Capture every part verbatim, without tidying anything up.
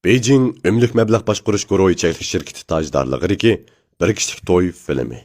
بېيجىڭ ئۆملۈك مەبلەغ باشقۇرۇش گۇرۇھى چەكلىك شىركىتى تاجدارلىقىدىكى بىر كىشىلىك توي فىلىمى.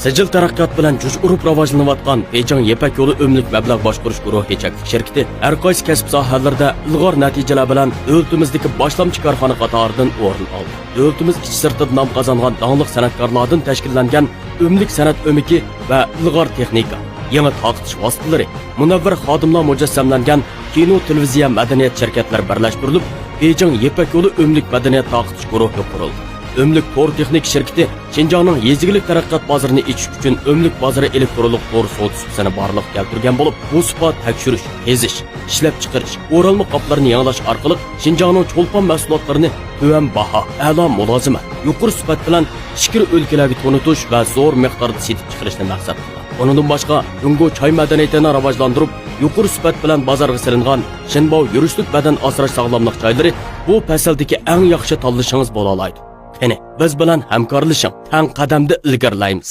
سىجىل تەرەققىيات بىلەن جۇش ئۇرۇپ راۋاجلىنىۋاتقان بېيجىڭ يىپەك يولى ئۆملۈك مەبلەغ باشقۇرۇش گۇرۇھى چەكلىك شىركىتى ھەر قايسى كەسىپ ساھەلىرىدە ئىلغار نەتىجىلەر بىلەن دۆلىتىمىزدىكى باشلامچى كارخانا قاتارىدىن ئورۇن ئالدى. دۆلىتىمىز ئىچى سىرتىدا نام قازانغان داڭلىق سەنئەتكارلاردىن تەشكىللەنگەن ئۆملۈك سەنئەت ئۆمىكى ۋە ئىلغار تېخنىكا، يېڭى تارقىتىش ۋاسىتىلىرى، مۇنەۋۋەر خادىملار مۇجەسسەملەنگەن كىنو، تېلېۋىزىيە، مەدەنىيەت شىركەتلىرى بىرلەشتۈرۈلۈپ، بېيجىڭ يىپەك يولى ئۆملۈك مەدەنىيەت تارقىتىش گۇرۇھى قۇرۇلدى. ئۆملۈك تور تېخنىكا شىركىتى شىنجاڭنىڭ يېزا ئىگىلىك تەرەققىيات بازىرىنى ئېچىش ئۈچۈن ئۆملۈك بازىرى ئېلېكترونلۇق تور سودا سۇپىسىنى بارلىققا كەلتۈرگەن بولۇپ، بۇ سۇپا تەكشۈرۈش، قېزىش، ئىشلەپچىقىرىش، ئورالما قاپلىرىنى يېڭىلاش ئارقىلىق شىنجاڭنىڭ چولپان مەھسۇلاتلىرىنى تۆۋەن باھا، ئەلا مۇلازىمەت، يۇقىرى سۈپەت بىلەن ئىچكىرى ئۆلكىلەرگە تونۇتۇش ۋە زور مىقداردا سېتىپ چىقىرىشنى مەقسەت قىلغان. ئۇنىڭدىن باشقا، جۇڭگو چاي مەدەنىيىتىنى راۋاجلاندۇرۇپ، يۇقىرى سۈپەت بىلەن بازارغا سېلىنغان شىنباۋ يۈرۈشلۈك بەدەن ئاسراش ساغلاملىق چايلىرى بۇ پەسىلدىكى ئەڭ ياخشى تاللىشىڭىز بولالايدۇ. قېنى، بىز بىلەن ھەمكارلىشىڭ، تەڭ قەدەمدە ئىلگىرىلەيمىز.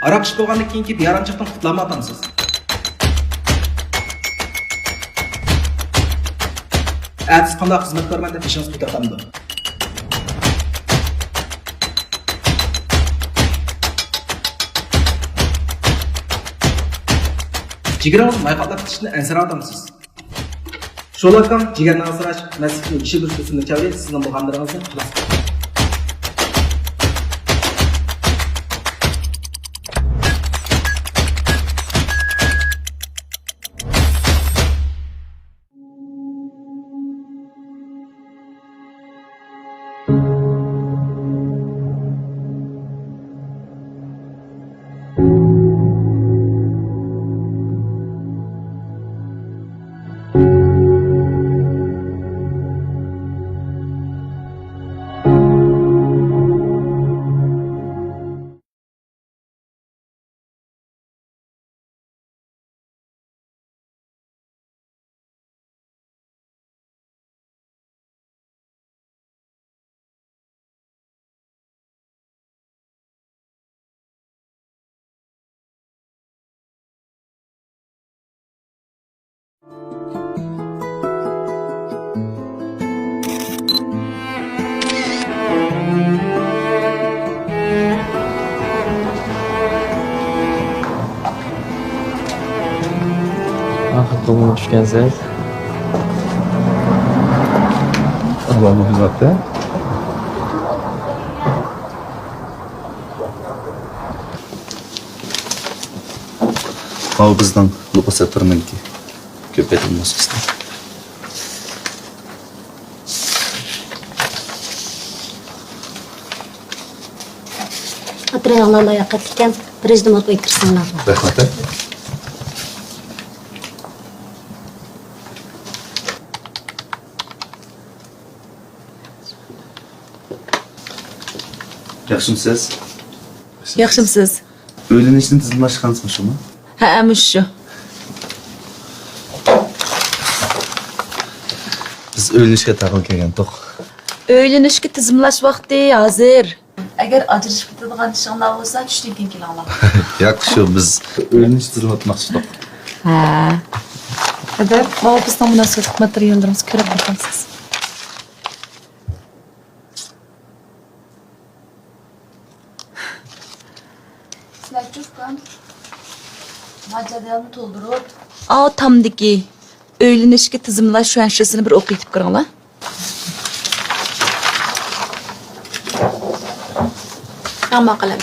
ھاراق ئىچىپ بولغاندىن كېيىنكى بىئارامچىلىقتىن قۇتۇلالمايۋاتامسىز؟ ئەتىسى قانداق خىزمەت بارمەن دەپ بېشىڭىز قېتىرقامدۇ؟ جىگىرىڭىز ماي قاتلاپ كېتىشىدىن ئەنسىرەۋاتامسىز؟ شولاكاڭ جىگەرنى ئاسراش، مەسلىكنىڭ ئىشى بىر سۆزۈمنى چاۋرى سىزنىڭ بۇ غەملىرىڭىزنى خالاس قىلدى. ئاخىرقى بولۇپ چۈشكەنسىز. ئاللانىڭ خىزمەتتە. ماۋۇ بىزنىڭ لوقا سەپىرىنىڭكى كۆپەيتىلمەس قىسمى. ئاترايىڭلار لاياقەتلىككەن، بىرىنچىدىن بولۇپ ئۆيگە كىرسەڭلار. رەھمەت. ياخشىمسىز؟ ياخشىمسىز؟ ئۆيلىنىشنى تىزىملاشقانسىز مۇشۇمۇ؟ ھەئە، مۇشۇ. بىز ئۆيلىنىشكە تاغىل كەلگەنتۇق. ئۆيلىنىشكە تىزىملاش ۋاقتى ھازىر. ئەگەر ئاجرىشىپ كېتىدىغان ئىشىڭلار بولسا، چۈشتىن كېيىن كېلىڭلار. ياق، شۇ بىز ئۆيلىنىش تىزىملاتماقچىدۇق. ھە. ھەدەپ، ماۋۇ بىزنىڭ مۇناسىۋەتلىك ماتېرىياللىرىمىز، كۆرۈپ باقامسىز؟ سىلەرچۇ ئۇكام، ما جەدۋەلنى تولدۇرۇپ. ئاۋۇ تامدىكى ئۆيلىنىشكە تىزىملاش شۇەنشىسىنى بىر ئوقۇۋېتىپ كىرىڭلار. ھە، ماقۇل.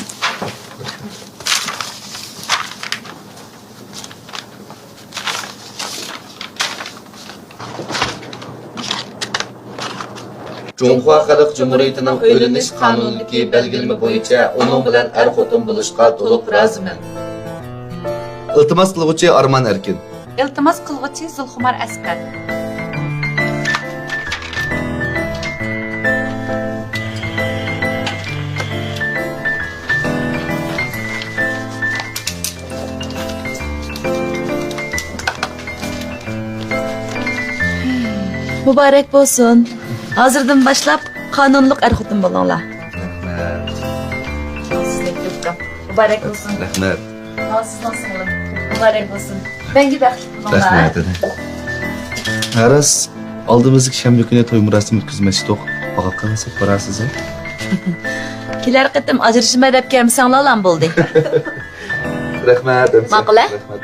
جۇڭخۇا خەلق جۇمھۇرىيىتىنىڭ ئۆيلىنىش قانۇنىدىكى بەلگىلىمە بويىچە ئۇنىڭ بىلەن ئەر-خوتۇن بولۇشقا تولۇق رازىمەن. ئىلتىماس قىلغۇچى ئارمان ئەركىن. ئىلتىماس قىلغۇچى زۇلخۇمار ئەسقەر. مۇبارەك بولسۇن. ھازىردىن باشلاپ قانۇنلۇق ئەر-خوتۇن بولۇڭلار. رەھمەت. سىزنىڭكى ئۇكام. مۇبارەك بولسۇن. رەھمەت. ھە، سىزنىڭ سىڭلىم. مۇبارەك بولسۇن. مەڭگۈ بەختلىك بولۇڭلار. رەھمەت، ئەنە. ھە، راست، ئالدىمىزدىكى شەنبە كۈنى توي مۇراسىمى ئۆتكۈزمەكچىدۇق. باغاققا نېسىپ بارارسىز ھە؟ كېلەر قېتىم ئاجرىشىمەن دەپ كەلمىسەڭلارلا بولدى. رەھمەت، ئەمىسە. ماقۇل ھە؟ رەھمەت.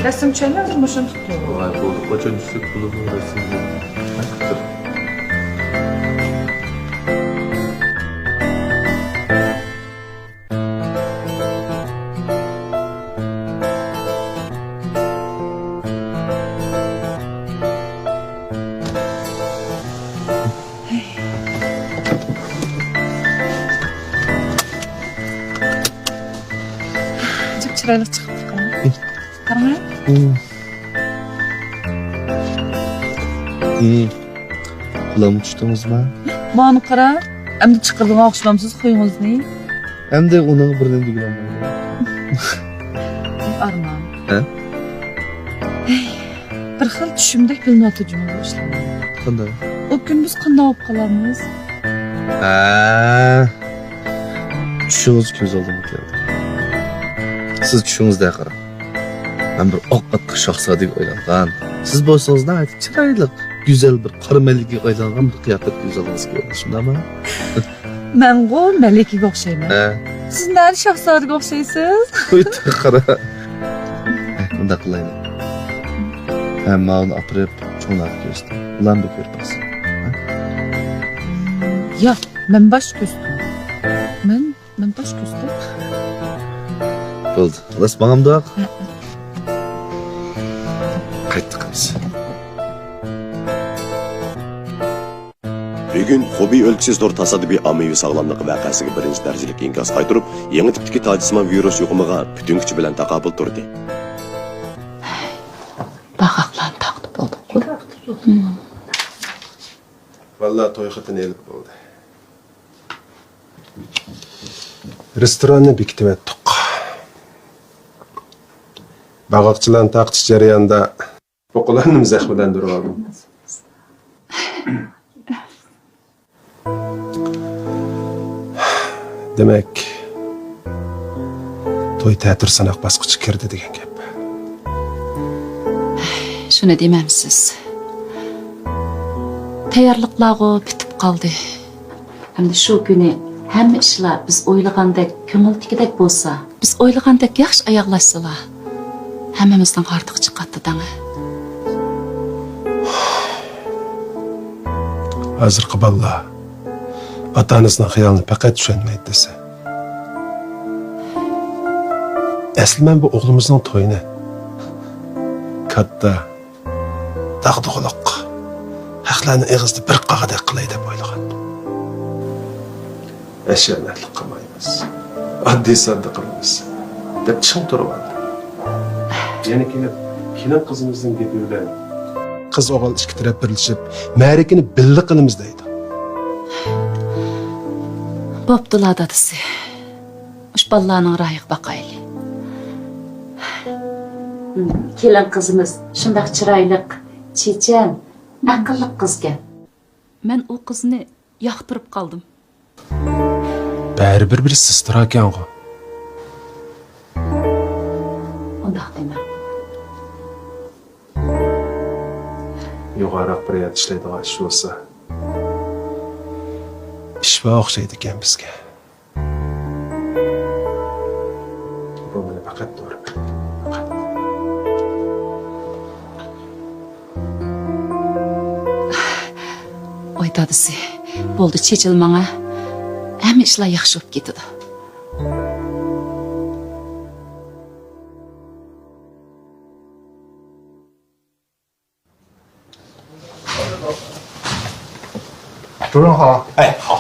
رەسىم چۈشەنمەمدىم، مۇشۇنى تۇتۇپ. ۋاي، بولدى، قاچان چۈشتۇق، بولىدۇ، رەسىم. جىق چىرايلىق چىقىپتىكەن. قاراڭ. قولامغا چۈشتىڭىزمۇ؟ مانا قارا، ئەمدى چىقىرىدىغان ئوخشىمامسىز خۇيىڭىزنى؟ ئەمدى ئۇنىڭغا بىر نېمە دېگىلى بولمايدۇ. ئارمان. ھە؟ ھەي، بىر خىل چۈشۈمدەك بىلىنىۋاتىدۇ جۇمۇ بۇ ئىشلار. قانداق؟ ئۇ كۈن بىز قانداق بولۇپ قالارمىز؟ ھە. چۈشىڭىز كۆز ئالدىمغا كەلدى. سىز چۈشىڭىزدە قاراڭ. مەن بىر ئاق ئاتقا شاھزادىگە ئايلانغان. سىز بولسىڭىز ناھايىتى چىرايلىق، گۈزەل بىر قارا مەلىكىگە ئايلانغان بىر قىياپەت كۆز ئالدىڭىزغا كېلىدۇ، شۇنداقمۇ؟ مەنغۇ مەلىكىگە ئوخشايمەن. ھە. سىز نەدە شاھزادىگە ئوخشايسىز؟ قوي، قارا. ھە، مۇنداق قىلايلى. ھە، ماۋۇنى ئاپىرىپ چوڭلارغا كۆرسىتىڭ. ئۇلارمۇ بىر كۆرۈپ باقسۇن. ھە؟ ياق، مەن باشتا كۆرسىتىمەن. مەن مەن باش كۆرسىتەي. بولدى، خالاس، ماڭامدۇق؟ ھە، ھە. قايتتۇق بىز. بۈگۈن خۇبېي ئۆلكىسى زور تاسادىپىي ئاممىۋى ساغلاملىق ۋەقەسىگە بىرىنچى دەرىجىلىك ئىنكاس قايتۇرۇپ، يېڭى تىپتىكى تاجسىمان ۋىرۇس يۇقۇمىغا پۈتۈن كۈچى بىلەن تاقابىل تۇردى. باغاقلارنى تاقتى بولدۇق. بالىلار توي خېتىنى ئېلىپ بولدى. رېستوراننى بېكىتىۋەتتۇق. باغاقچىلارنى تارقىتىش جەريانىدا بۇقىلارنىمۇ زەخىملەندۈرۈۋالدىم. دېمەك، توي تەتۈر سىناق باسقۇچىغا كىردى دېگەن گەپ. شۇنى دېمەمسىز؟ تەييارلىقلارغۇ پۈتۈپ قالدى. ئەمدى شۇ كۈنى ھەممە ئىشلار بىز ئويلىغاندەك، كۆڭۈلدىكىدەك بولسا، بىز ئويلىغاندەك ياخشى ئاياغلاشسىلا، ھەممىمىزنىڭ ھاردۇقى چىقاتتى دەڭە. ھازىرقى بالىلار ئاتا-ئانىسىنىڭ خىيالىنى پەقەت چۈشەنمەيدۇ دېسە. ئەسلى مەن بۇ ئوغلىمىزنىڭ تويىنى كاتتا، داغدۇغىلىق، خەقلەرنىڭ ئېغىزىدا بىر قاغىدەك قىلاي دەپ ئويلىغانىدىم. ھەشەمەتلىك قىلمايمىز، ئاددىي-ساددا قىلىمىز دەپ چىڭ تۇرۇۋالدىم. يەنە كېلىپ، كېلىن قىزىمىزنىڭ گېپى بىلەن قىز-ئوغۇل ئىككى تەرەپ بىرلىشىپ، مەرىكىنى بىللە قىلىمىز دەيدۇ. بوپتۇلا، دادىسى. مۇشۇ بالىلارنىڭ رايىغا باقايلى. كېلىن قىزىمىز شۇنداق چىرايلىق، چېچەن، ئەقىللىق قىزكەن. مەن ئۇ قىزنى ياقتۇرۇپ قالدىم. بەرىبىر بىر سېستراكەنغۇ. ئۇنداق دېمە. يۇقىرىراق بىر يەردە ئىشلەيدىغان ئىش بولسا، ئىش بار ئوخشايدىكەن بىزگە. بۇ مېنى پەقەت دورا بەردى. پەقەت. ۋاي دادىسى، بولدى، چېچىلماڭ ھە. ھەممە ئىشلار ياخشى بولۇپ كېتىدۇ. ھە، ھە.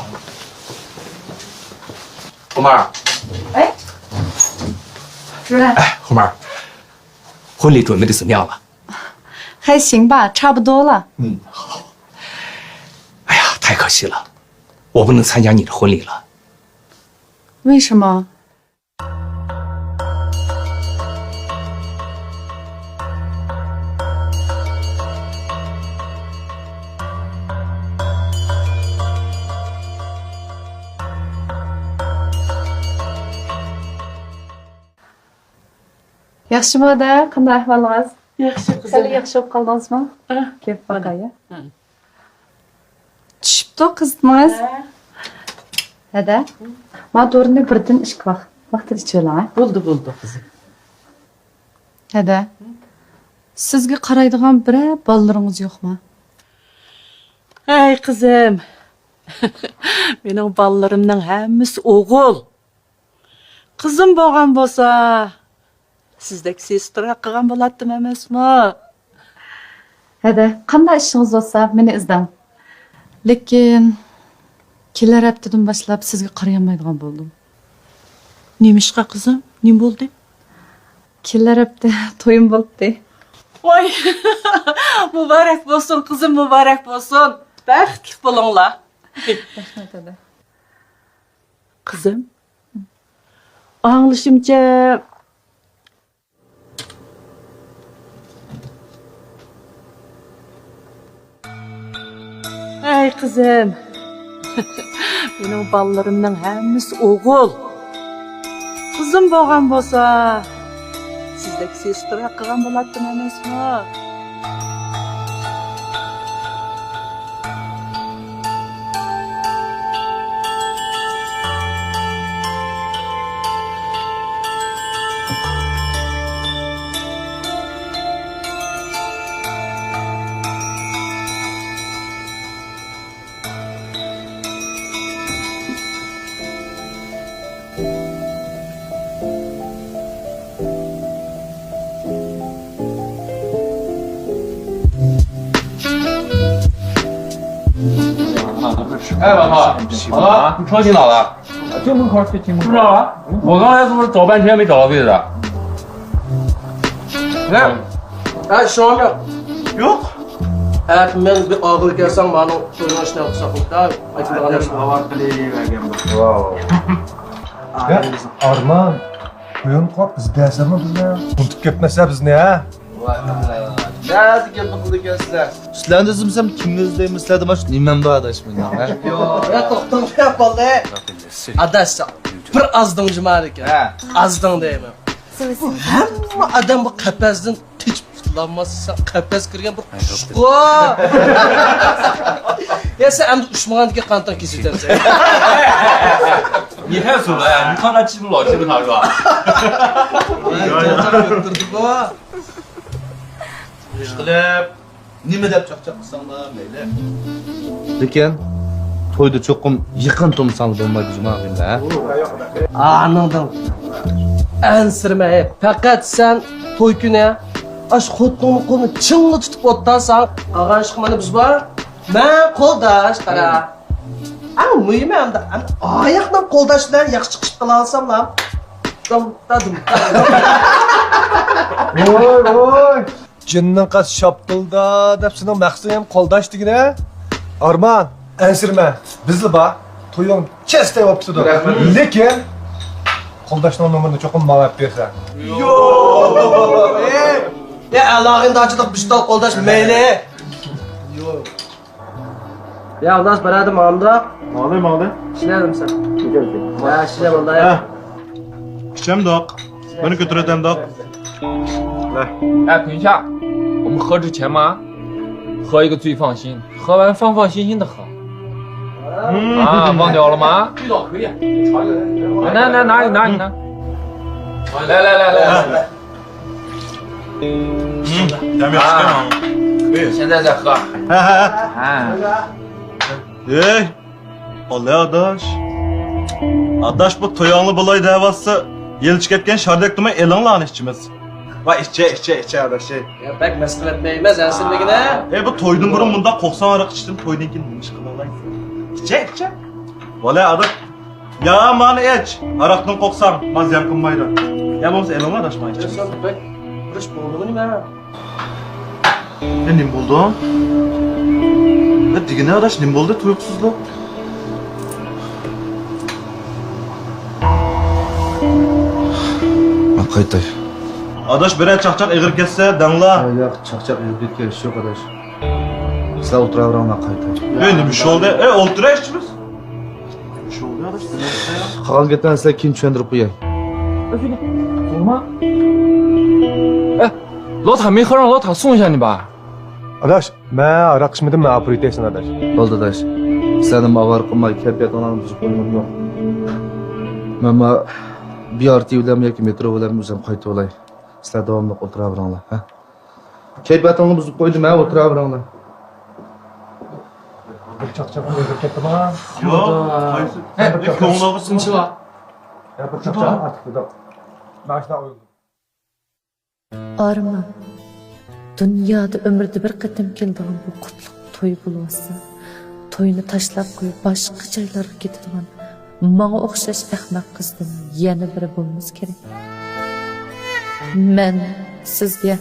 خۇمار. ھە، خۇمار. 婚礼准备得怎么样了？还行吧，差不多了。嗯，好。哎呀，太可惜了，我不能参加你的婚礼了。为什么？ ياخشىمۇ ھەدە، قانداق ئەھۋالىڭىز؟ ياخشى، قىزىم. خېلى ياخشى بولۇپ قالدىڭىزمۇ؟ ئاھ، كېلىپ باقاي. ھە. چۈشۈپتۇ قىزىتمىڭىز. ھە. ھەدە، ما دورىنى بىردىن ئىككى ۋاق-، ۋاقتىدا ئىچىۋېلىڭ، ھە؟ بولدى، بولدى، قىزىم. ھەدە، سىزگە قارايدىغان بىرەر بالىلىرىڭىز يوقما؟ ھەي، قىزىم. مېنىڭ بالىلىرىمنىڭ ھەممىسى ئوغۇل. قىزىم بولغان بولسا، سىزدەك سېسترا قىلغان بولاتتىم ئەمەسمۇ؟ ھەدە، قانداق ئىشىڭىز بولسا، مېنى ئىزدەڭ. لېكىن، كېلەر ھەپتىدىن باشلاپ سىزگە قارىيالمايدىغان بولدۇم. نېمىشقا، قىزىم؟ نېمە بولدى؟ كېلەر ھەپتە تويۇم بولۇپتى. ۋاي، مۇبارەك بولسۇن، قىزىم، مۇبارەك بولسۇن. بەختلىك بولۇڭلار. رەھمەت، ھەدە. قىزىم، ئاڭلىشىمچە، ھەي، قىزىم. مېنىڭ بالىلىرىمنىڭ ھەممىسى ئوغۇل. قىزىم بولغان بولسا، سىزدەك سېسترا قىلغان بولاتتىم ئەمەسمۇ؟ ھەي، بالا، بالا، چوڭ چىڭ ئالا. 就门口儿，就门口儿。不知道啊，我刚才是不是找半天没找到位置啊？来。ھە، ئىشىڭ يوق. يوق. ھە، مەن بىر ئاغىل كەلسەڭ، مانا شۇنىڭ ئىشىنى قىلساق، ھە، ئايتىدىغان ئادەم نەرسە. ھاۋا قىلىۋەرگەن بار. ۋاۋ. يا، ئارمان، قويۇڭ قوپ، بىز دەرسەممۇ بىزنى. ئۇنتۇپ كەتمەسلەر بىزنى، ھە؟ ۋاي، نەدە گەپ قىلىدىكەنسىلەر؟ سىلەرنى ئىزدىمىسەم كىمنى ئىزدەيمەن؟ سىلەردە مانا شۇ نېمەم بار ئاداش مېنىڭ، ھە؟ يا، يا، توختاڭ، يا، بالىلار. ئاداش، بىر ئازدىڭ جۇمارىكەن. ھە. ئازدىڭ دەيمەن. بۇ ھەممە ئادەم بۇ قەپەستىن قېچىپ قۇتۇلالماس، سەن قەپەس كىرگەن بىر قۇشقۇ. يا، سەن ئەمدى ئۇچمىغاندىكىن قانىتىڭ كېسىۋېتەرسەن. يا، سۇ، يا، يۇقىرى چىشىم لوچىدىن ھارغا. ئىشقىلىپ، نېمە دەپ چاقچاق قىلساڭلار مەيلى. لېكىن، تويدا چوقۇم يېقىن تۇرمىساڭلار بولمايدۇ جۇما كۈندە، ھە؟ ئانىڭدىن ئەنسىرىمە، ھەي. پەقەت سەن توي كۈنى ئاشۇ خوتۇنۇڭنىڭ قولىنى چىڭلا تۇتۇپ ئولتۇرساڭ، قالغان ئىشقا مانا بىز بار. مەن قولداش، قارا. ئەڭ مۇھىمى ئەمدى، ئەمدى ئاياقنىڭ قولداش بىلەن ياخشى چىقىشىپ قالالىساملا. دۇم، دادۇم. ۋوي، ۋوي. جىننىڭ قاس شاپتۇلدا دەپ سېنىڭ مەقسىتىڭ ھەم قولداش دېگىنە؟ ئارمان، ئەنسىرىمە، بىزلا بار. تويۇڭ چەستەي بولۇپ كېتىدۇ. رەھمەت. لېكىن، قولداشنىڭ نومۇرىنى چوقۇم ماڭا ئەپ بېرىسەن. يوق. ئەي، ئەلاغىن داچىلىق بىشتال قولداش مەيلى. يوق. يا، ئۇلاس بىرادە ماڭدۇق. ماڭدى، ماڭدى. ئىشلەدىمسەن؟ يا، ئىشلە بولدى. ھە. ئىچەمدۇق. بىرنى كۆتۈرۈۋېتەمدۇق. 哎，等一下，我们喝之前嘛，喝一个醉放心，喝完放放心心的喝。嗯。啊，忘掉了吗？那那哪里哪里呢？来来来来来。 现在再喝。 ھە، ھە، ھە. ئەي، ئالە ئاداش. ئاداش، بۇ تويۇڭلار بولاي دەۋاتسا، يىلچە كەتكەن شاردەك تۇرماي ئېلىڭلارنى ئىچىمىز. ۋاي، ئىچە، ئىچە، ئىچە ئاداش، ئەي. يا، بەك مەس قىلىۋەتمەيمىز، ئەنسىرىمىگىنە. ئەي، بۇ تويدىن بۇرۇن مۇنداق قورقساڭ ھاراق ئىچتىن، تويدىن كېيىن نېمە ئىش قىلالايسەن؟ ئىچە، ئىچە. ۋالە ئاداش. يا، مانا ئىچ. ھاراقتىن قورقساڭ، ماز زىيان قىلمايدۇ. يا بولمىسا ئېلىڭلار ئاداش، مانا ئىچىمىز. سەن بەك بىر ئىش بولدىمۇ نېمە؟ يا، نېمە بولدى؟ يا، دېگىنە ئاداش، نېمە بولدى تۇيۇقسىزلا؟ مەن قايتاي. ئاداش، بىرەر چاقچاق ئېغىر كەتسە دەڭلا. يا، ياق، چاقچاق ئېغىر كەتكەن ئىش يوق ئاداش. سىلەر ئولتۇراۋېرىڭ، مەن قايتاي. ئەي، نېمە ئىش بولدى؟ ئەي، ئولتۇرايچۇ بىز. قالغان گەپلەرنى سىلەر كېيىن چۈشەندۈرۈپ قوياي. ئە، لوتا، مېخىرىڭ لوتا، سۇڭ يەنى با. ئاداش، مەن ھاراق ئىچمىدىم، مەن ئاپىرى تەيسەن ئاداش. بولدى ئاداش. سەنمۇ ئاۋارە قىلماي، كەيپىياتىڭلارنى بۇزۇپ قويغۇم يوق. مەن ما بىئارتى بىلەن ياكى مېترو بىلەن ئۆزۈم قايتىۋالاي. سىلەر داۋاملىق ئولتۇرۇۋېرىڭلار، ھە؟ كەيپىياتىڭنى بۇزۇپ قويدۇم، ھە؟ ئولتۇرۇۋېرىڭلار. بىر چاقچاق ئويغىنىپ كەتتىما؟ ياق، قايسى؟ ھە، كۆڭلىڭىز تىنچ بار. يا، بىر چاقچاق ئارتۇق بولدى. مانا شۇنداق ئويغىنىپ. ئارمان، دۇنيادا ئۆمرىدە بىر قېتىم كېلىدىغان بۇ قۇتلۇق توي بولۇۋاتسا، توينى تاشلاپ قويۇپ، باشقا جايلارغا كېتىدىغان ماڭا ئوخشاش ئەخمەق قىزدىن يەنە بىرى بولمىسا كېرەك. مەن سىزگە،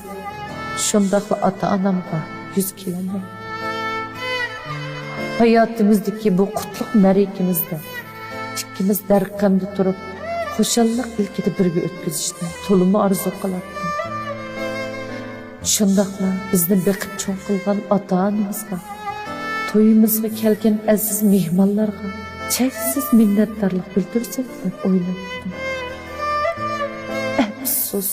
شۇنداقلا ئاتا-ئانامغا يۈز كېلەلمەيمەن. ھاياتىمىزدىكى بۇ قۇتلۇق مەرىكىمىزدە ئىككىمىز دەرقەمدە تۇرۇپ، خۇشاللىق ئىلكىدە بىرگە ئۆتكۈزۈشنى تولىمۇ ئارزۇ قىلاتتىم. شۇنداقلا بىزنى بېقىپ چوڭ قىلغان ئاتا-ئانىمىزغا، تويىمىزغا كەلگەن ئەزىز مېھمانلارغا چەكسىز مىننەتدارلىق بىلدۈرسەك دەپ ئويلاپتىم. ئەپسۇس،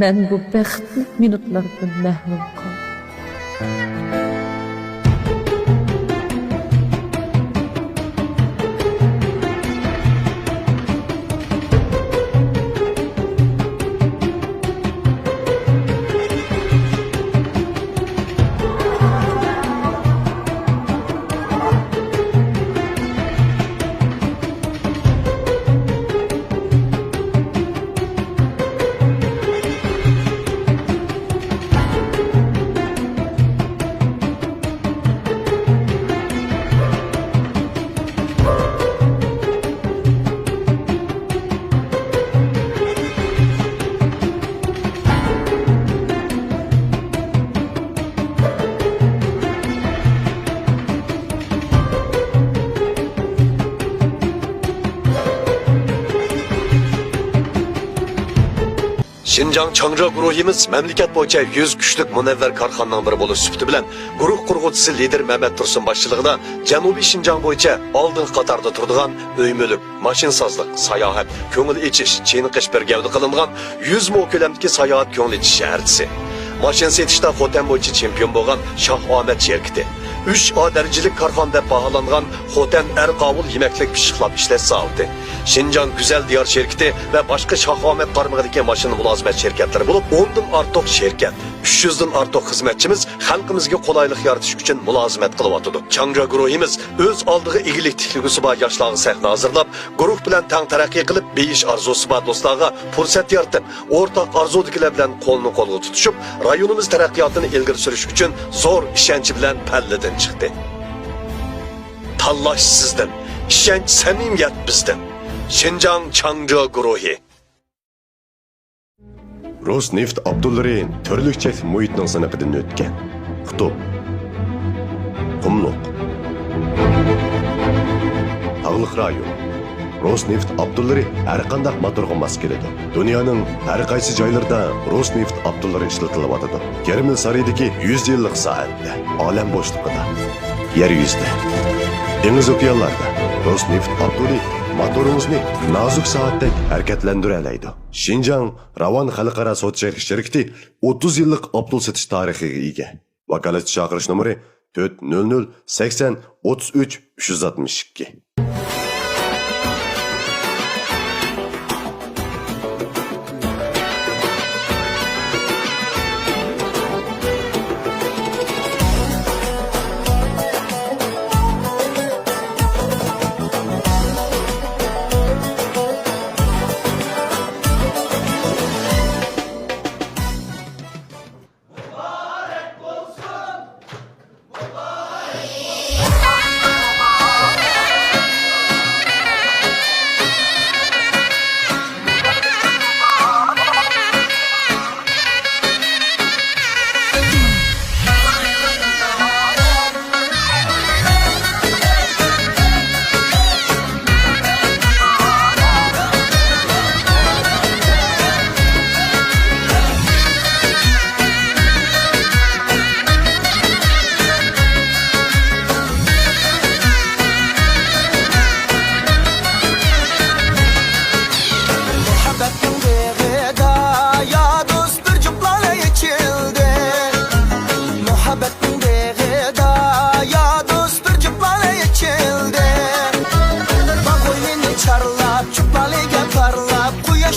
مەن بۇ بەختلىك مىنۇتلاردىن مەھرۇم قالدىم. شىنجاڭ چاڭجيا گۇرۇھىمىز مەملىكەت بويىچە يۈز كۈچلۈك مۇنەۋۋەر كارخانىنىڭ بىرى بولۇش سۈپىتى بىلەن، گۇرۇھ قۇرغۇچىسى لىدىر مەمەت تۇرسۇن باشچىلىقىدا جەنۇبىي شىنجاڭ بويىچە ئالدىنقى قاتاردا تۇرىدىغان ئۆي-مۈلۈك، ماشىنىسازلىق، ساياھەت، كۆڭۈل ئېچىش، چېنىقىش بىر گەۋدە قىلىنغان يۈز مو كۆلەمدىكى ساياھەت كۆڭۈل ئېچىش شەھەرچىسى. ماشىنا سېتىشتا خوتەن بويىچە چېمپىيون بولغان شاھ ئامەت شىركىتى. ئۈچ ئا دەرىجىلىك كارخانا دەپ باھالانغان خوتەن ئەر قاۋۇل يېمەكلىك پىششىقلاپ ئىشلەش زاۋۇتى، شىنجاڭ گۈزەل دىيار شىركىتى ۋە باشقا شاھ ئامەت قارمىقىدىكى ماشىنا مۇلازىمەت شىركەتلىرى بولۇپ، ئوندىن ئارتۇق شىركەت، ئۈچ يۈزدىن ئارتۇق خىزمەتچىمىز خەلقىمىزگە قولايلىق يارىتىش ئۈچۈن مۇلازىمەت قىلىۋاتىدۇ. چاڭجيا گۇرۇھىمىز ئۆز ئالدىغا ئىگىلىك تىكلىگۈسى بار ياشلارغا سەھنە ھازىرلاپ، گۇرۇھ بىلەن تەڭ تەرەققىي قىلىپ، بېيىش ئارزۇسى بار دوستلارغا پۇرسەت يارىتىپ، ئورتاق ئارزۇدىكىلەر بىلەن قولنى قولغا تۇتۇشۇپ، رايونىمىز تەرەققىياتىنى ئىلگىرى سۈرۈش ئۈچۈن زور ئىشەنچ بىلەن پەللىدىن چىقتى. تاللاش سىزدىن، ئىشەنچ، سەمىمىيەت بىزدىن. شىنجاڭ چاڭجيا گۇرۇھى. روسنېفت ئاپتوللىرى تۈرلۈك چەكلىك مۇھىتنىڭ سىنىقىدىن ئۆتكەن. قۇتۇپ. قۇملۇق. تاغلىق رايون. روسنېفت ئاپتوللىرى ھەر قانداق موتورغا ماس كېلىدۇ. دۇنيانىڭ ھەر قايسى جايلىرىدا روسنېفت ئاپتوللىرى ئىشلىتىلىۋاتىدۇ. كرېمل سارىيىدىكى يۈز يىللىق سائەتتە، ئالەم بوشلۇقىدا، يەر يۈزىدە، دېڭىز ئوكيانلاردا روسنېفت ئاپتولى موتورىڭىزنى نازۇك سائەتتەك ھەرىكەتلەندۈرەلەيدۇ. شىنجاڭ راۋان خەلقئارا سودا چەكلىك شىركىتى ئوتتۇز يىللىق ئاپتول سېتىش تارىخىغا ئىگە. ۋاكالەتچى چاقىرىش نومۇرى تۆت نۆل نۆل سەكسەن ئوتتۇز ئۈچ ئۈچ يۈز ئاتمىش ئىككى.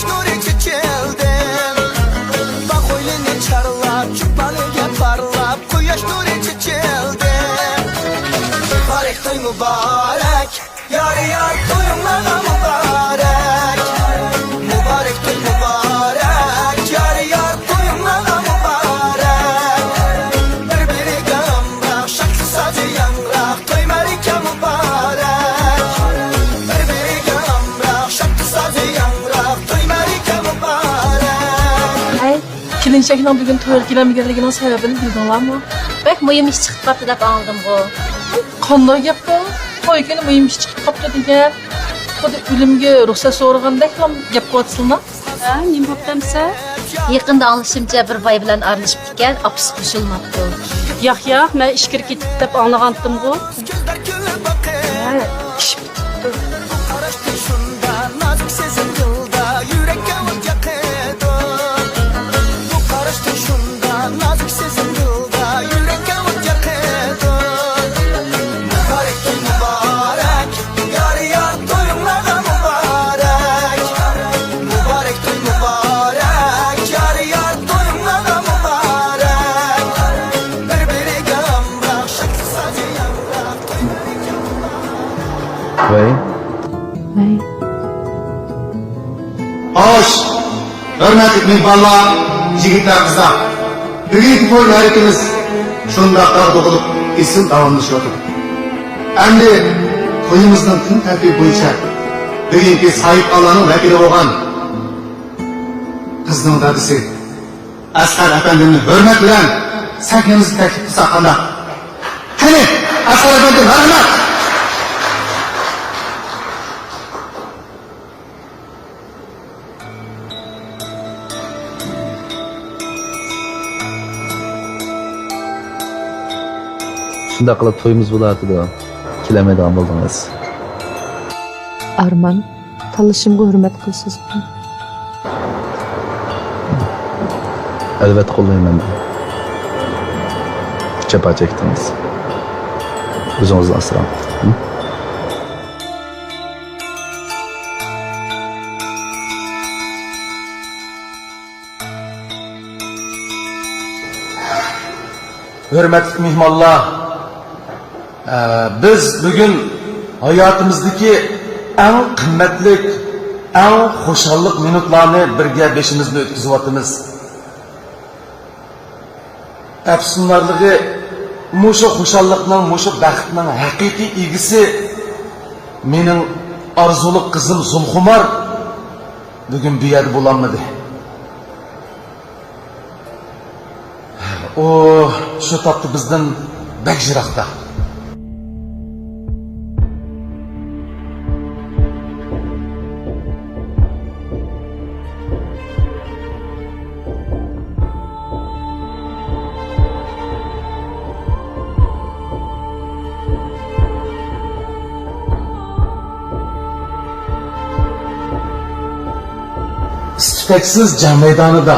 نۇرى چېچىلدى. باغ ھويلىنى چارلاپ، چۈپ بالىگە پارلاپ، قۇياش نۇرى چېچىلدى. مۇبارەك توي مۇبارەك، يار يار تويۇڭلارغا مۇبارەك. مۇبارەك توي مۇبارەك، يار يار تويۇڭلارغا مۇبارەك. بىر بىرىگە ئامراق، شادلىق سازى ياڭراق، توي مەرىكە مۇبارەك. بىر بىرىگە ئامراق، شادلىق سازى ياڭراق، توي مەرىكە مۇبارەك. ھەي، كېلىنچەكنىڭ بۈگۈن تويغا كېلەلمىگەنلىكىنىڭ سەۋەبىنى بىلدىڭلارمۇ؟ بەك مۇھىم ئىش چىقىپ قاپتۇ دەپ ئاڭلىدىمغۇ. قانداق گەپ بۇ؟ توي كۈنى مۇھىم ئىش چىقىپ قاپتۇ دېگەن. خۇددى ئۆلۈمگە رۇخسەت سورىغاندەكلا گەپ قىلىۋاتىسىلەر. ھە، نېمە بوپتۇ ئەمىسە؟ يېقىندا ئاڭلىشىمچە، بىر باي بىلەن ئارىلىشىپتىكەن، ئاپىسى قوشۇلماپتۇ. ياق، ياق، مەن ئىچكىرى كېتىپتۇ دەپ ئاڭلىغانتىمغۇ. ھە، ئىش پۈتۈپتۇ. بۇ قاراشتىن شۇنداق نازۇك سېزىم دىلدا، يۈرەككە ئوت ياقىدۇ. بۇ قاراشتىن شۇنداق نازۇك سېزىم دىلدا، يۈرەككە ئوت ياقىدۇ. مۇبارەك توي مۇبارەك، يار يار تويۇڭلارغا مۇبارەك. مۇبارەك توي مۇبارەك، يار يار تويۇڭلارغا مۇبارەك. بىر بىرىگە ئامراق، شادلىق سازى ياڭراق، توي مەرىكە مۇبارەك. ۋەي. ۋەي. خوش، ھۆرمەتلىك مېھمانلار، يىگىتلەر، قىزلار. بۈگۈنكى توي مەرىكىمىز شۇنداق داغدۇغىلىق ئېسىل داۋاملىشىۋاتىدۇ. ئەمدى تويىمىزنىڭ كۈن تەرتىپى بويىچە بۈگۈنكى ساھىبخانلارنىڭ ۋەكىلى بولغان قىزنىڭ دادىسى ئەسقەر ئەپەندىمنى ھۆرمەت بىلەن سەھنىمىزگە تەكلىپ قىلساق قانداق؟ قېنى، ئەسقەر ئەپەندى، مەرھەمەت! شۇنداق قىلىپ تويىمىز بولۇۋاتىدۇ. كېلەلمەيدىغان بولدىڭىز. ئارمان، تاللىشىمغا ھۆرمەت قىلىسىزمۇ؟ ئەلۋەتتە قوللايمەن. جاپا چەكتىڭىز. ئۆزىڭىزنى ئاسراڭ. ھۆرمەتلىك مېھمانلار، ئە، بىز بۈگۈن ھاياتىمىزدىكى ئەڭ قىممەتلىك، ئەڭ خۇشاللىق مىنۇتلارنى بىرگە بېشىمىزدىن ئۆتكۈزۈۋاتىمىز. ئەپسۇسلىنارلىقى، مۇشۇ خۇشاللىقنىڭ، مۇشۇ بەختنىڭ ھەقىقىي ئىگىسى مېنىڭ ئارزۇلۇق قىزىم زۇلخۇمار بۈگۈن بۇ يەردە بولالمىدى. ئۇ شۇ تاپتا بىزدىن بەك يىراقتا. ئىس-تۈتەكسىز جەڭ مەيدانىدا.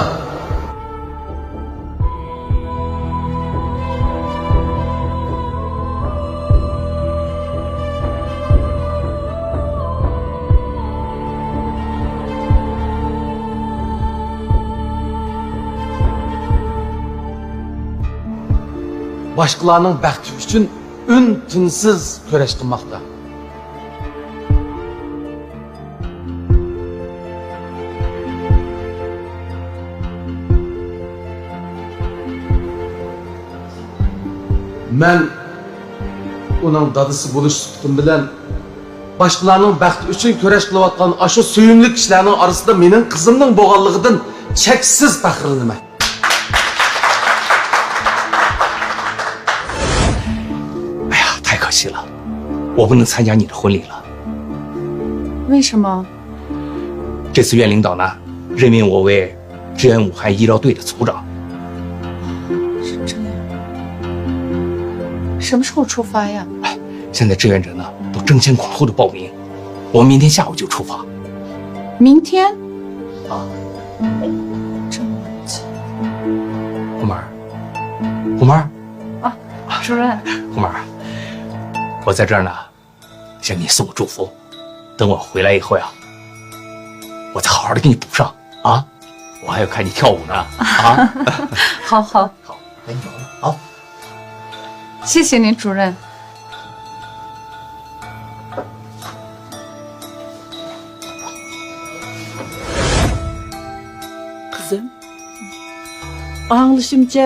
باشقىلارنىڭ بەختى ئۈچۈن ئۈن-تىنسىز كۈرەش قىلماقتا. مەن ئۇنىڭ دادىسى بولۇش سۈپىتىم بىلەن باشقىلارنىڭ بەختى ئۈچۈن كۈرەش قىلىۋاتقان ئاشۇ سۆيۈملۈك كىشىلەرنىڭ ئارىسىدا مېنىڭ قىزىمنىڭ بولغانلىقىدىن چەكسىز پەخىرلىنىمەن. 哎呀，太可惜了，我不能参加你的婚礼了。为什么？这次院领导呢，任命我为支援武汉医疗队的组长。是这样。什么时候出发呀？哎，现在志愿者呢，都争先恐后的报名，我们明天下午就出发。明天？啊。这么急。红妹儿，红妹儿。啊，主任。红妹儿，我在这儿呢，向你送祝福。等我回来以后呀，我再好好的给你补上啊。我还要看你跳舞呢啊。好好，好，那你忙吧啊。谢谢您，主任。 قىزىم، ئاڭلىشىمچە،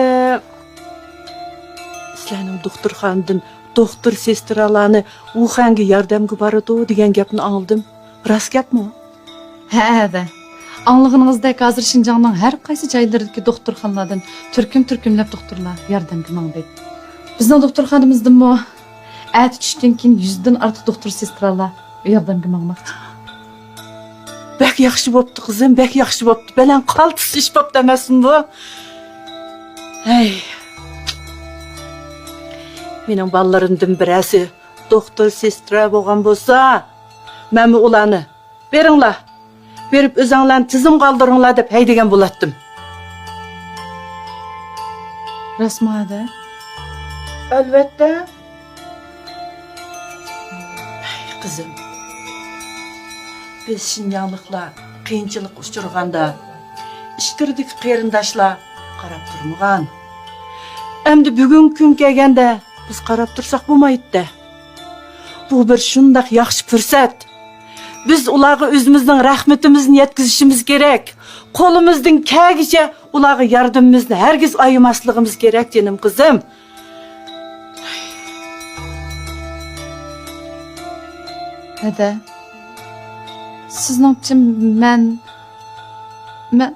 سىلەرنىڭ دوختۇرخانىدىن دوختۇر سېسترالارنى ۋۇخەنگە ياردەمگە بارىدۇ دېگەن گەپنى ئاڭلىدىم. راست گەپمۇ؟ ھەئە، ھەدە. ئاڭلىغىنىڭىزدەك، ھازىر شىنجاڭنىڭ ھەر قايسى جايلىرىدىكى دوختۇرخانىلاردىن تۈركۈم-تۈركۈملەپ دوختۇرلار ياردەمگە ماڭدى. بىزنىڭ دوختۇرخانىمىزدىنمۇ ئەتە چۈشتىن كېيىن يۈزدىن ئارتۇق دوختۇر سېسترالار ياردەمگە ماڭماقچى. بەك ياخشى بوپتۇ، قىزىم، بەك ياخشى بوپتۇ. بەلەن قالتىس ئىش بوپتۇ ئەمەسمۇ بۇ؟ ھەي. مېنىڭ بالىلىرىمدىن بىرەرسى دوختۇر سېسترا بولغان بولسا، مەنمۇ ئۇلارنى، بېرىڭلار، بېرىپ ئۆزەڭلارنى تىزىمغا ئالدۇرۇڭلار دەپ ھەيدىگەن بولاتتىم. راستمۇ ھەدە؟ ئەلۋەتتە. ھەي، قىزىم، بىز شىنجاڭلىقلار قىيىنچىلىققا ئۇچرىغاندا، ئىچكىرىدىكى قېرىنداشلار قاراپ تۇرمىغان. ئەمدى بۈگۈنكى كۈن كەلگەندە، بىز قاراپ تۇرساق بولمايدۇ-دە. بۇ بىر شۇنداق ياخشى پۇرسەت. بىز ئۇلارغا ئۆزىمىزنىڭ رەھمىتىمىزنى يەتكۈزۈشىمىز كېرەك. قولىمىزدىن كەلگىچە ئۇلارغا ياردىمىمىزنى ھەرگىز ئايىماسلىقىمىز كېرەك، جېنىم قىزىم. ھەدە، سىزنىڭچە مەن، مەن.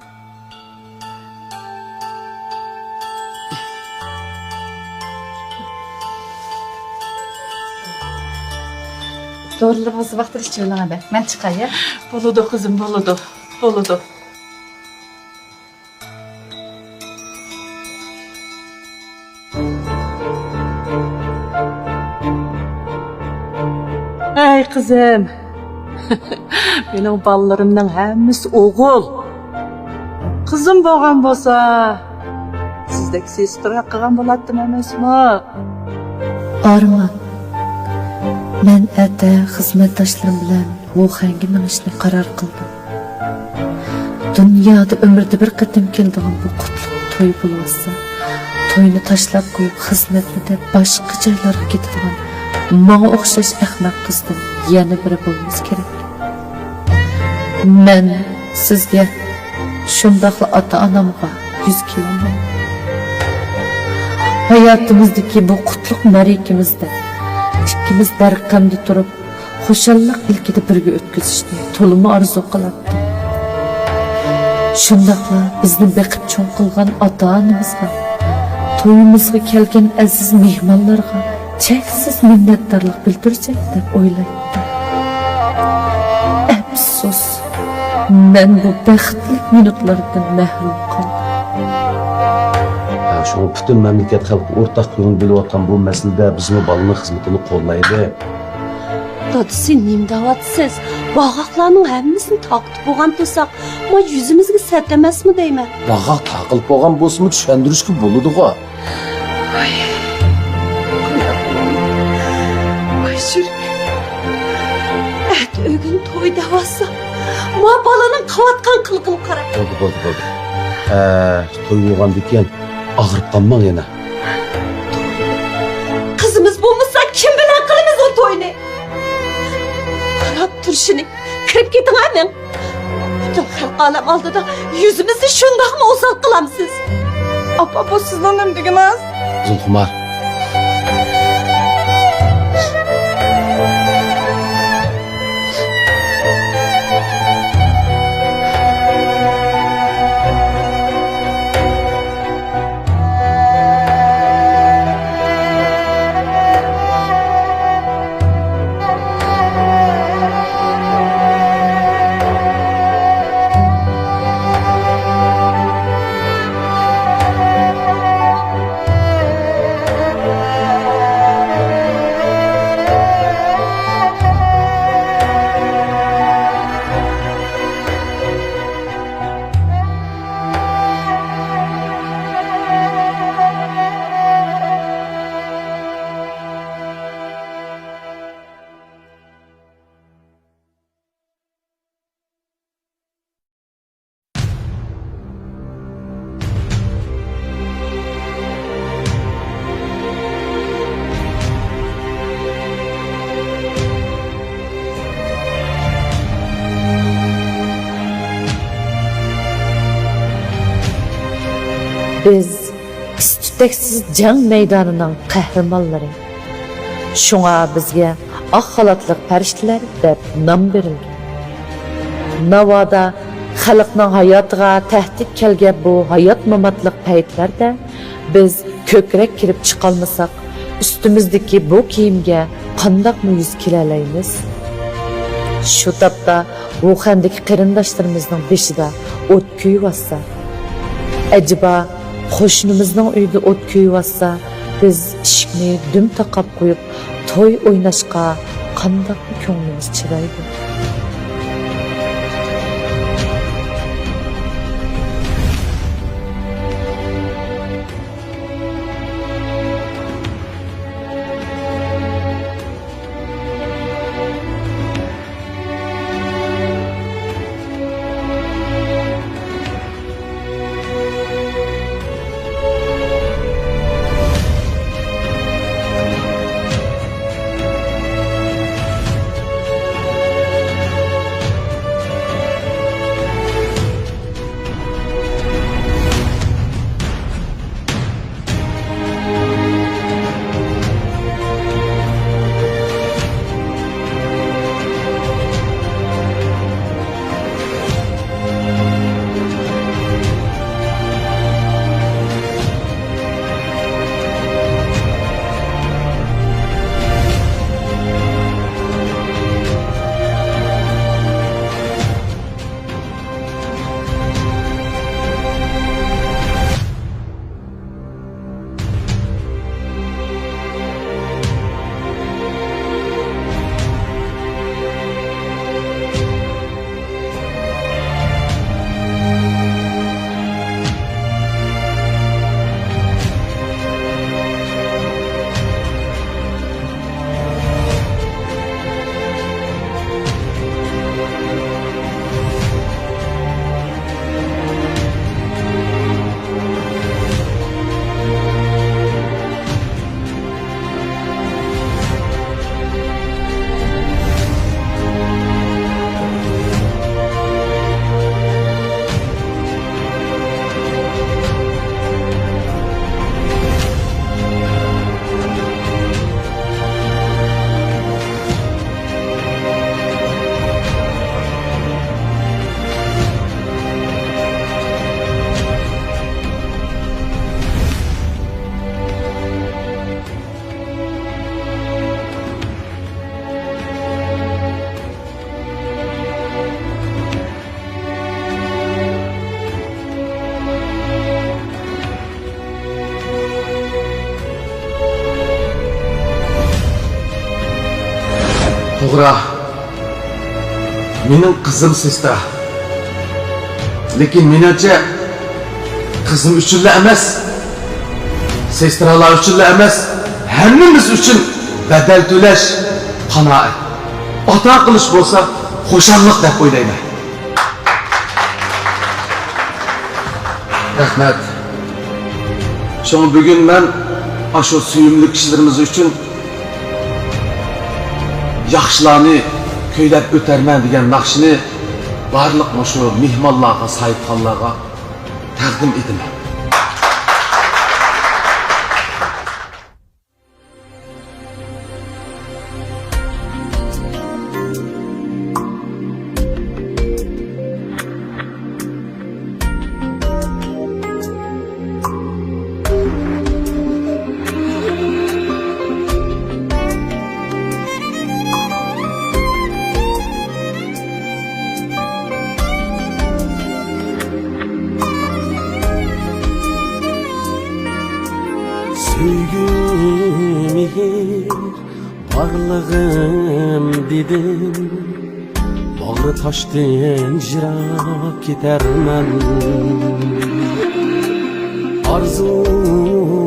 دورىلىرىڭىزنى ۋاقتىدا ئىچىۋېلىڭ، ھەدە. مەن چىقاي، ھە؟ بولىدۇ، قىزىم، بولىدۇ، بولىدۇ. ئەي قىزىم، مېنىڭ بالىلىرىمنىڭ ھەممىسى ئوغۇل. قىزىم بولغان بولسا، سىزدەك سېسترا قىلغان بولاتتىم ئەمەسمۇ؟ ئارمان، مەن ئەتە خىزمەتداشلىرىم بىلەن ۋۇخەنگە مېڭىشنى قارار قىلدىم. دۇنيادا ئۆمرىدە بىر قېتىم كېلىدىغان بۇ قۇتلۇق توي بولۇۋاتسا، توينى تاشلاپ قويۇپ، خىزمەتنى دەپ باشقا جايلارغا كېتىدىغان ماڭا ئوخشاش ئەخمەق قىزدىن يەنە بىرى بولمىسا كېرەك. مەن سىزگە، شۇنداقلا ئاتا-ئانامغا يۈز كېلەلمەيمەن. ھاياتىمىزدىكى بۇ قۇتلۇق مەرىكىمىزدە ئىككىمىز بىر قەمدە تۇرۇپ، خۇشاللىق ئىلكىدە بىرگە ئۆتكۈزۈشنى تولىمۇ ئارزۇ قىلاتتىم. شۇنداقلا بىزنى بېقىپ چوڭ قىلغان ئاتا-ئانىمىزغا، تويىمىزغا كەلگەن ئەزىز مېھمانلارغا چەكسىز مىننەتدارلىق بىلدۈرسەك دەپ ئويلايتتىم. ئەپسۇس، مەن بۇ بەختلىك مىنۇتلاردىن مەھرۇم قالدىم. شۇڭا پۈتۈن مەملىكەت خەلقى ئورتاق كۆڭۈل بۆلۈۋاتقان بۇ مەسىلىدە بىزمۇ بالىنىڭ خىزمىتىنى قوللايلى. دادىسى، نېمە دەۋاتىسىز؟ باغاقلارنىڭ ھەممىسىنى تارقىتىپ بولغان تۇرساق، ما يۈزىمىزگە سەت ئەمەسمۇ دەيمەن. باغاق تارقىلىپ بولغان بولسىمۇ چۈشەندۈرۈشكە بولىدىغۇ. ۋاي، ۋاي شۈرۈك. ئەتە ئۆگۈن توي دەۋاتسا، ما بالىنىڭ قىلىۋاتقان قىلىقىنى قارا. بولدى، بولدى، بولدى. ھە، توي بولغاندىكىن ئاغرىپ قالماڭ يەنە. قىزىمىز بولمىسا كىم بىلەن قىلىمىز ئۇ توينى؟ قاراپ تۇرۇشىنى، كىرىپ كېتىڭ ئەمىڭ. پۈتۈن خەلق ئالەم ئالدىدا يۈزىمىزنى شۇنداقمۇ ئوسال قىلامسىز؟ ئاپا، بۇ سىزنىڭ نېمە دېگىنىڭىز؟ زۇلخۇمار. بىز ئىس-تۈتەكسىز جەڭ مەيدانىنىڭ قەھرىمانلىرى. شۇڭا بىزگە ئاق خالاتلىق پەرىشتىلەر دەپ نام بېرىلگەن. ناۋادا خەلقنىڭ ھاياتىغا تەھدىت كەلگەن بۇ ھايات-ماماتلىق پەيتلەردە بىز كۆكرەك كېرىپ چىقالمىساق، ئۈستىمىزدىكى بۇ كىيىمگە قانداقمۇ يۈز كېلەلەيمىز؟ شۇ تاپتا ۋۇخەندىكى قېرىنداشلىرىمىزنىڭ بېشىدا ئوت كۆيۈۋاتسا، ئەجەبا قوشنىمىزنىڭ ئۆيىدە ئوت كۆيۈۋاتسا، بىز ئىشىكنى دۈم تاقاپ قويۇپ، توي ئويناشقا قانداقمۇ كۆڭلىمىز چىدايدۇ؟ توغرا، مېنىڭ قىزىم سېسترا. لېكىن مېنىڭچە، قىزىم ئۈچۈنلا ئەمەس، سېسترالار ئۈچۈنلا ئەمەس، ھەممىمىز ئۈچۈن بەدەل تۆلەش قانائەت، ئاتا قىلىش بولسا خۇشاللىق دەپ ئويلايمەن. رەھمەت. شۇڭا بۈگۈن مەن ئاشۇ سۆيۈملۈك كىشىلىرىمىز ئۈچۈن ياخشىلارنى كۈيلەپ ئۆتەرمەن دېگەن ناخشىنى بارلىق مۇشۇ مېھمانلارغا، ساھىبخانلارغا تەقدىم ئېتىمەن. سۆيگۈ مېھىر بارلىقىم دېدىم، باغرى تاشتىن يىراق كېتەرمەن. ئارزۇلارغا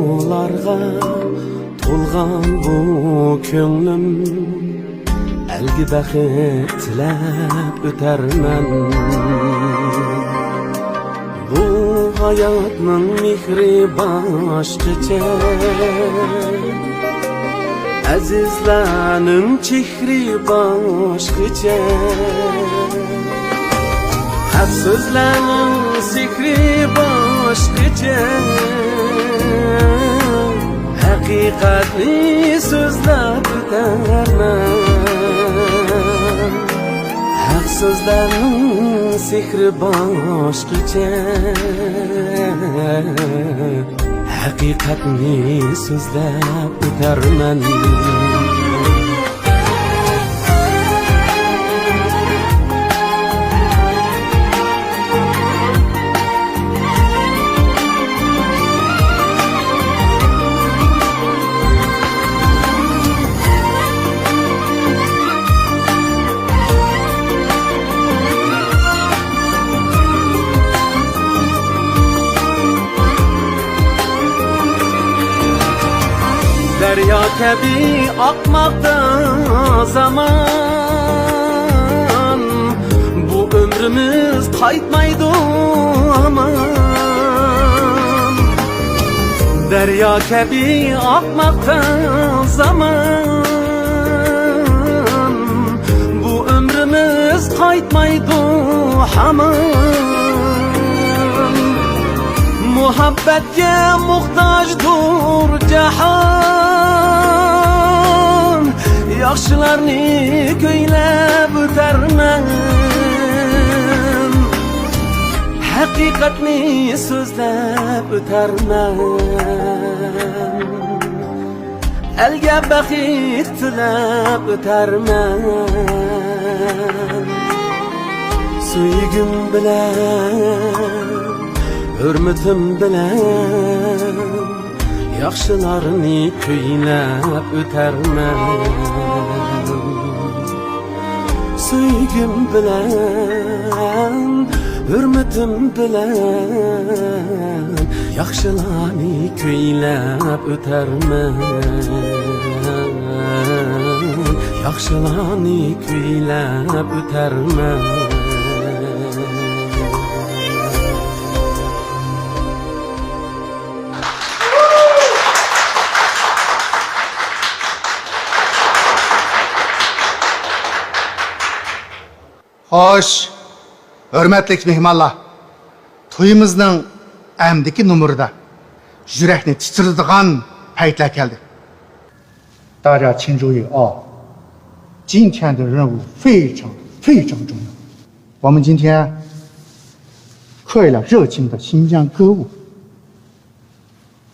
تولغان بۇ كۆڭلۈم، ئەلگە بەخت تىلەپ ئۆتەرمەن. بۇ ھاياتنىڭ مېھرى باشقىچە، ئەزىزلەرنىڭ چېھرى باشقىچە، خەپ سۆزلەرنىڭ سېھرى باشقىچە. باشقىچە ھەقىقەتنى سۆزلەپ ئۆتەرمەن. ھەق سۆزلەرنىڭ سېھرى باشقىچە، ھەقىقەتنى سۆزلەپ ئۆتەرمەن. دەريا كەبى ئاقماقتا زامان، بۇ ئۆمرىمىز قايتمايدۇ ھامان. دەريا كەبى ئاقماقتا زامان، بۇ ئۆمرىمىز قايتمايدۇ ھامان. مۇھەببەتكە موھتاجدۇر جاھان، ياخشىلارنى كۈيلەپ ئۆتەرمەن. ھەقىقەتنى سۆزلەپ ئۆتەرمەن. ئەلگە بەخت تىلەپ ئۆتەرمەن. سۆيگۈم بىلەن، ھۆرمىتىم بىلەن، ياخشىلارنى كۈيلەپ ئۆتەرمەن. سۆيگۈم بىلەن، ھۆرمىتىم بىلەن، ياخشىلارنى كۈيلەپ ئۆتەرمەن. ياخشىلارنى كۈيلەپ ئۆتەرمەن. خوش، ھۆرمەتلىك مېھمانلار، تويىمىزنىڭ ئەمدىكى نومۇرىدا يۈرەكنى تىترىتىدىغان پەيتلەر كەلدى. 大家请注意啊，今天的任务非常非常重要。我们今天刻意了热情的新疆歌舞，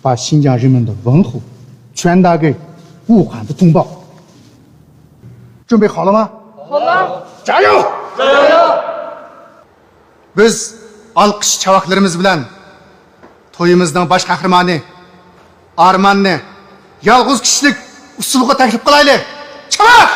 把新疆人民的问候传达给武汉的同胞。准备好了吗？好了。加油！加油！ بىز ئالقىش چاۋاكلىرىمىز بىلەن تويىمىزنىڭ باش قەھرىمانى ئارماننى يالغۇز كىشىلىك ئۇسسۇلغا تەكلىپ قىلايلى. چاۋاك!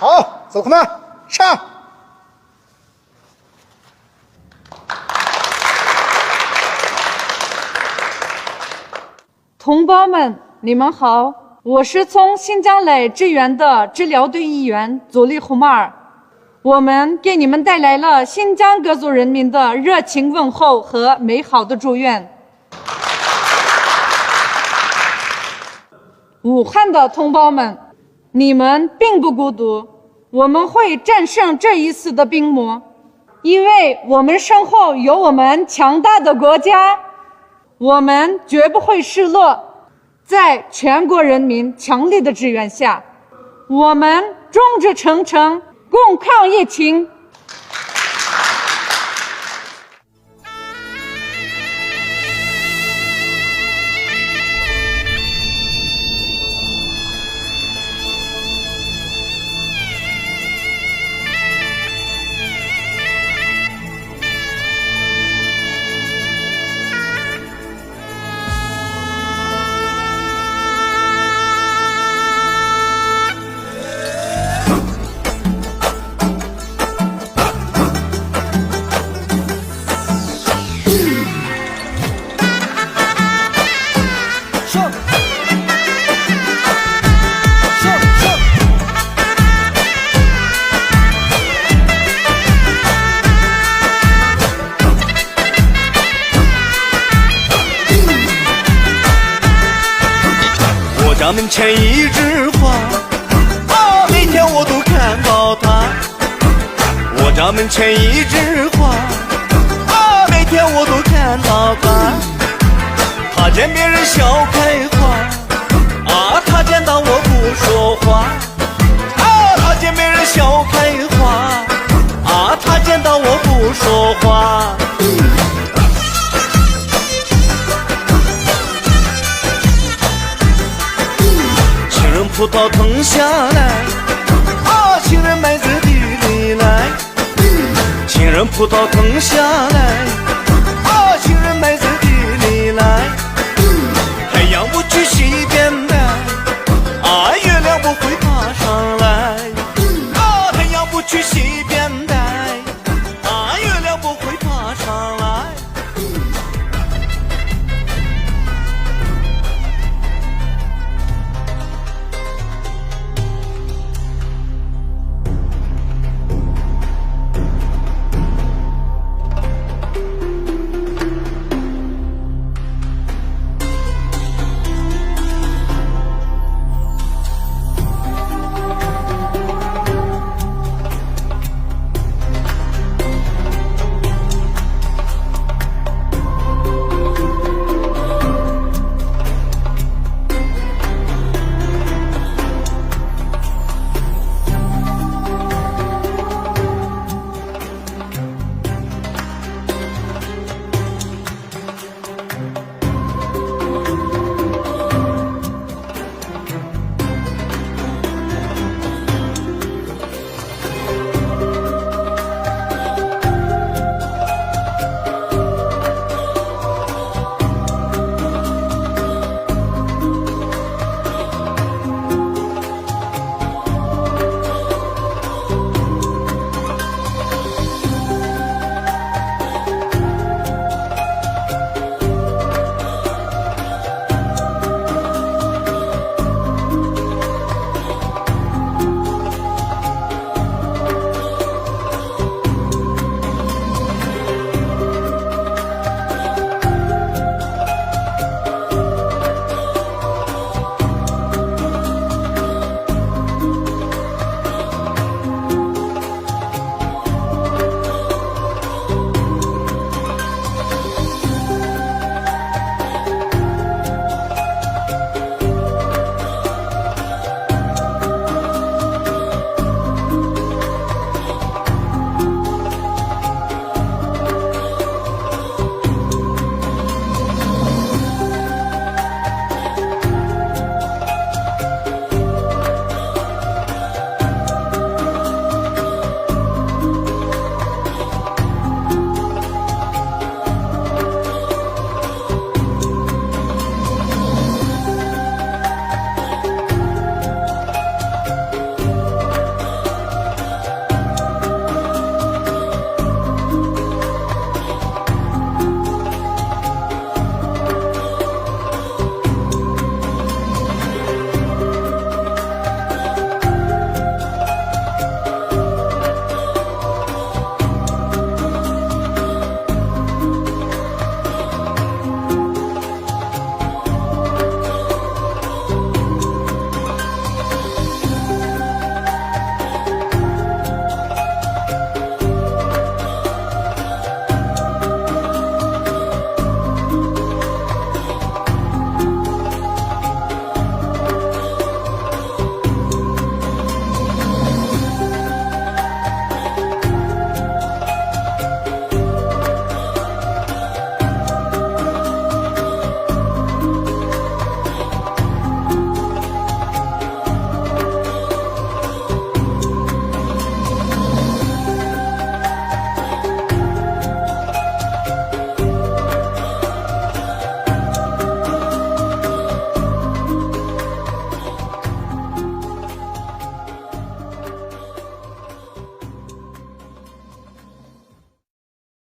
ھاۋ، زۇلخۇمار، شاڭ! توڭبامەن، نېماڭ خاۋ؟ 我是从新疆来支援的治疗队一员祖利胡马尔，我们给你们带来了新疆各族人民的热情问候和美好的祝愿。武汉的同胞们，你们并不孤独，我们会战胜这一次的病魔，因为我们身后有我们强大的国家，我们绝不会示弱。 在全国人民强力的支援下，我们众志成城，共抗疫情。我家门前一枝花，啊，每天我都看到它。我家门前一枝花，啊，每天我都看到它。它见别人笑开花，啊，它见到我不说话。 啊，它见别人笑开花，啊，它见到我不说话。情人葡萄藤下来，啊，情人埋在地里来。情人葡萄藤下来，